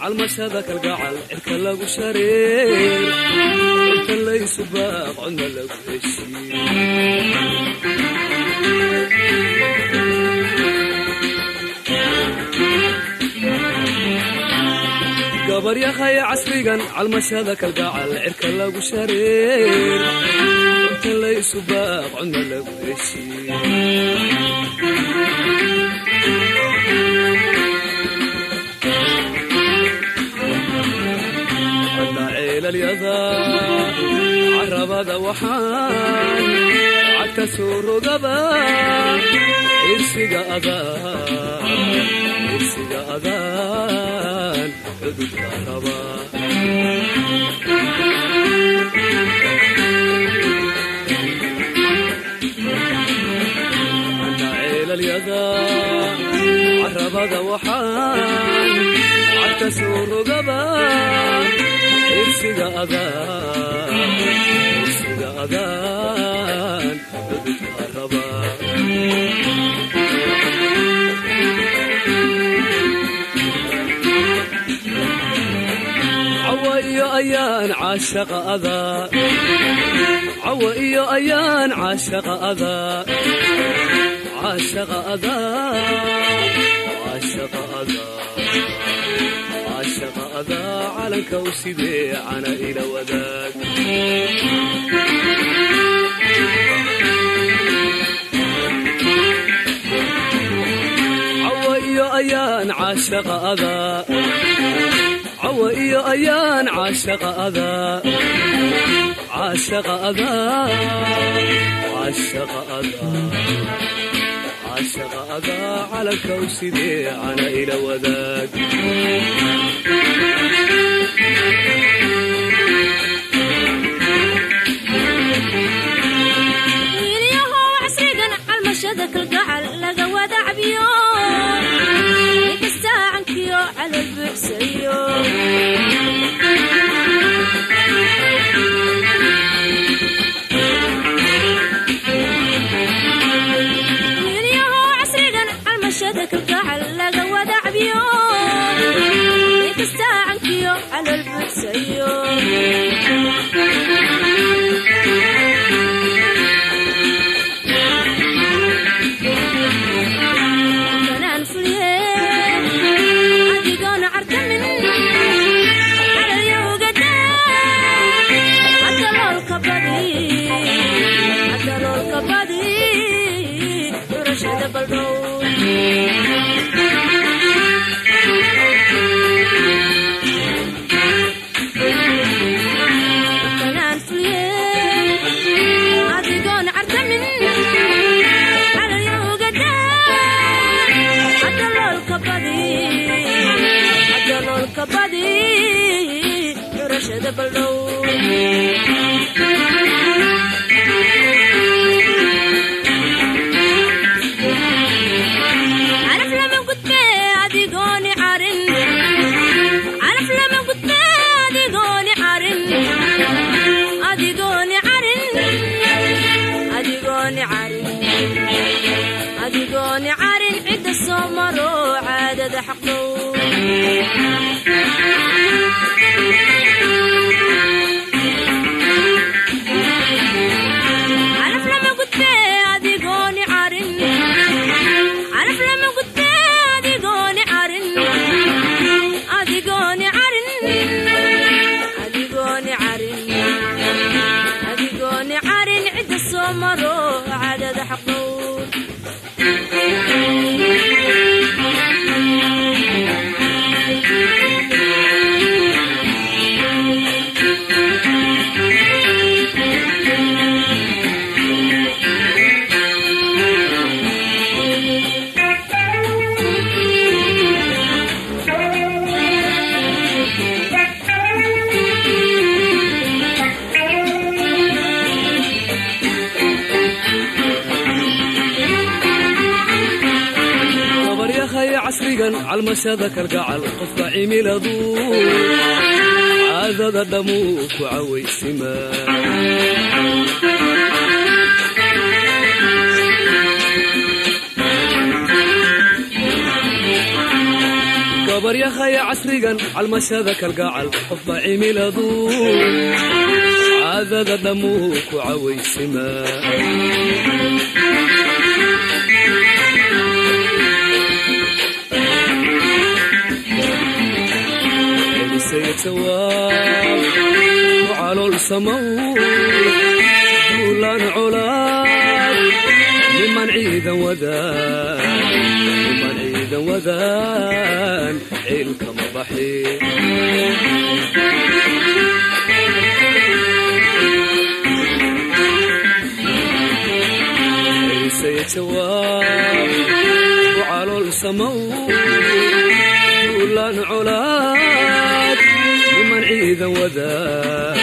Calmashada kalgacal cirka lagu shareer, inta laysu baaq codna lagu heshiiye. Gabaryahaya casrigan, calmashada kalgacal cirka lagu shareer, inta laysu baaq codna lagu heshiiye. Ceelalyada carabada waxaan cagta soo rogaba, irsiga adaan, irsiga adaan cududka raba. Ceelalyada carabada waxaan cagta soo rogaba, irsiga adaan, irsiga adaan cududka raba. Cawa iyo ayaan caashaqa adaa, cawa iyo ayaan caashaqa adaa, caashaqa adaa, caashaqa adaa, caashaqa adaa calanka u sidee cana ila wadaag. Cawa iyo ayaan caashaqa adaa, cawa iyo ayaan caashaqa adaa, caashaqa adaa, caashaqa adaa, caashaqa adaa calanka u sidee cana ila wadaag. Wiilyahow casrigan, calmashada kalgacal laga wada cabyo, ninkasta cankiyo calool buuxsayo. Wiilyahow casrigan, calmashada kalgacal laga wada cabyo, ninkasta cankiyo calool buuxsayo. Kanaan fulye adigoona cartamin calalyowgada, hadaloolka badi, hadaloolka badi curashada baldhow. Kanaan fulye adigoona cartamin calalyowgada, hadaloolka badi, hadaloolka badi curashada baldhow. Calaf lama gudbe adigooni carin, calaf lama gudbe adigooni carin, adigooni carin, adigooni carin, adigooni carin cidda soo maro caadada xaqdhow. Calaf lama gudbe adigooni carin, calaf lama gudbe adigooni carin, adigooni carin, adigooni carin, adigooni carin cidda soo maro caadada xaqdhow. Gabaryahaya casrigan, calmashada kalgacal qofka cimiladu caadada dhammuu ku cawaysimaa. Gabaryahaya casrigan calmashada kalgacal qofba cimiladu caadada dhammuu ku cawaysimaa. Celisaya jawaab ku calool samow duulaan colaad niman ciidan wadaan, niman ciidan wadaan ciilkama baxi. Celisaya jawaab ku calool samow duulaan colaad niman ciidan wadaan,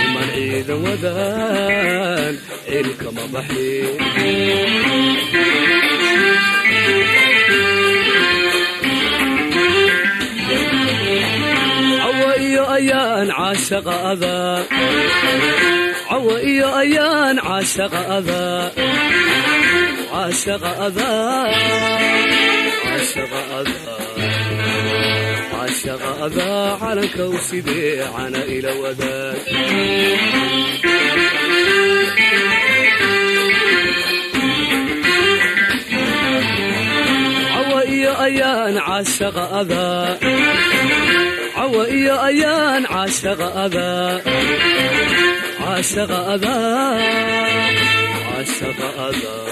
niman ciidan wadaan ciilkama baxi. Cawa iyo ayaan caashaqa adaa, cawa iyo ayaan caashaqa adaa, caashaqa adaa, caashaqa adaa, caashaqa adaa calanka u sidee cana ila wadaag. Cawa iyo ayaan caashaqa adaa, cawa iyo ayaan caashaqa adaa, caashaqa adaa, caashaqa adaa,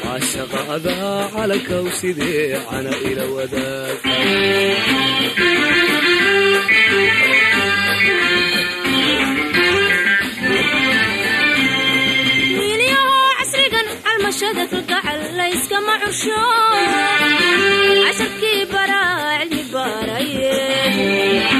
caashaqa adaa calanka u sidee cana ila wadaag. Wiilyahow casrigan calmashada kalgacal layskama cursho, casharkii baraa cilmi baaraye.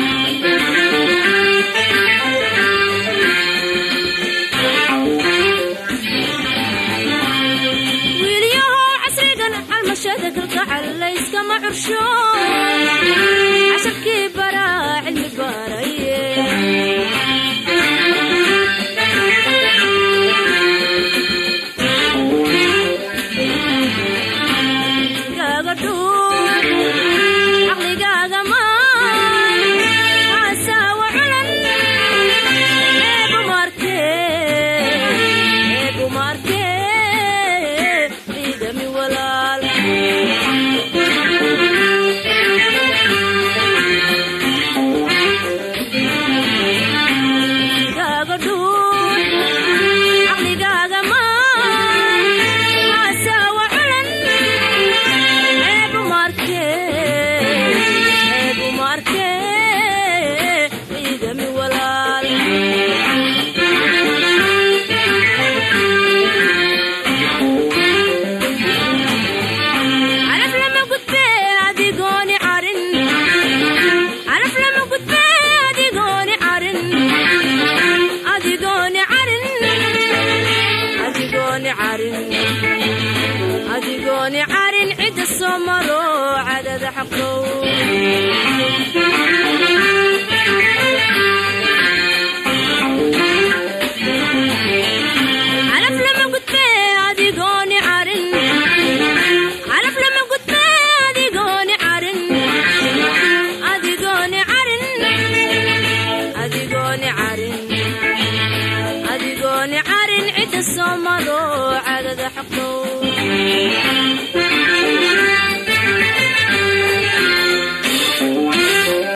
Wiilyahow casrigan calmashada kalgacal layskama cursho, casharkii baraa cilmi baaraye. Gaaga dhuur caqligaaga maan haasawa culan ceebu maarkee, ceebu maarkee ciidami walaal. Gaaga dhuur caqligaaga maan haasawa culan ceebu maarkee, ceebu maarkee ciidami walaal. Calaf lama gudbee adigooni carin, calaf lama gudbee adigooni carin, adigooni carin, adigooni carin, adigooni carin cidda soo maro cadada xaqow.